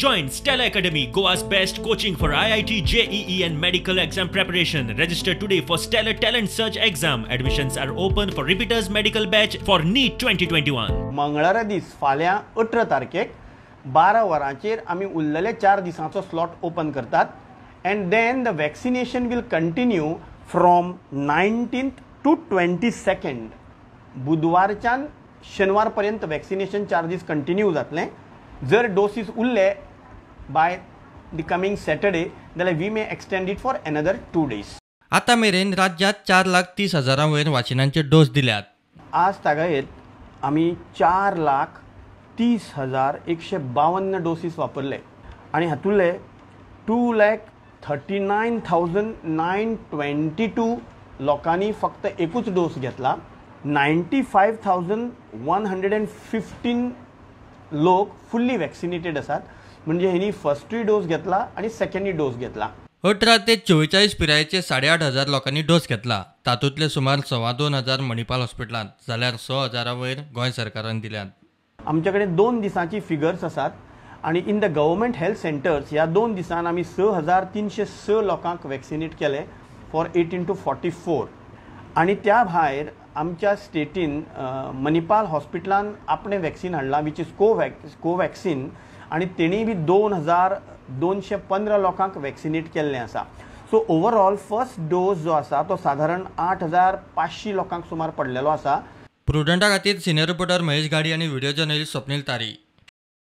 Join Stellar Academy, Goa's best coaching for IIT, JEE and medical exam preparation. Register today for Stellar Talent Search exam. Admissions are open for repeaters medical batch for NEET 2021. मंगळारा दीस फाल्यां 18 तारखेक 12 वरांचेर आमी उरलेले 4 दिसांचो slot open करतात and then the vaccination will continue from 19th to 22nd. बुधवारच्यान शेनवार पर्यंत वॅक्सिनेशन 4 दीस कंटिन्यू जातलें. जर डोसीस उरले बाय the coming Saturday जाल्यार we may extend it for another 2 days. आतां मेरेन राज्यांत 4,30,000 वयर वाशिनांचे डोस दिल्यात. आज तागायत आमी 4,30,152 डोसीस वापरले आनी हातूंतले 2,39,922 लोकांनी फक्त एकूच डोस घेतला. 95,115 लोक फुल्ली वॅक्सिनेटेड आसात, म्हणजे हेणी फर्स्टूय डोस घेतला आनी सेकंडूय डोस घेतला. 18 ते 44 पिरायेचे 8,500 लोकांनी डोस घेतला. तातूंतले सुमार 2,250 मणिपाल हॉस्पिटलांत जाल्यार 6,000 वयर गोंय सरकारान दिल्यात. आमचे कडेन 2 दिसांची फिगर्स आसात आनी in the government health centres ह्या 2 दिसान आमी 6,306 लोकांक वॅक्सिनेट केले फॉर 18 to 44. आनी त्या भायर आमच्या स्टेटीन मणिपाल हॉस्पिटलान आपणें वॅक्सिन हाडलां which is Covaxin आनी तेणी बी 2,215 लोकांक वॅक्सिनेट केल्लें आसा. सो ओवरऑल फर्स्ट डोस जो आसा तो सादारण 8,500 लोकांक सुमार पडलेलो आसा. प्रुडंटा खातीर सिनियर रिपोर्टर महेश गाडी आनी व्हिडिओ जर्नलिस्ट स्वप्नील तारी.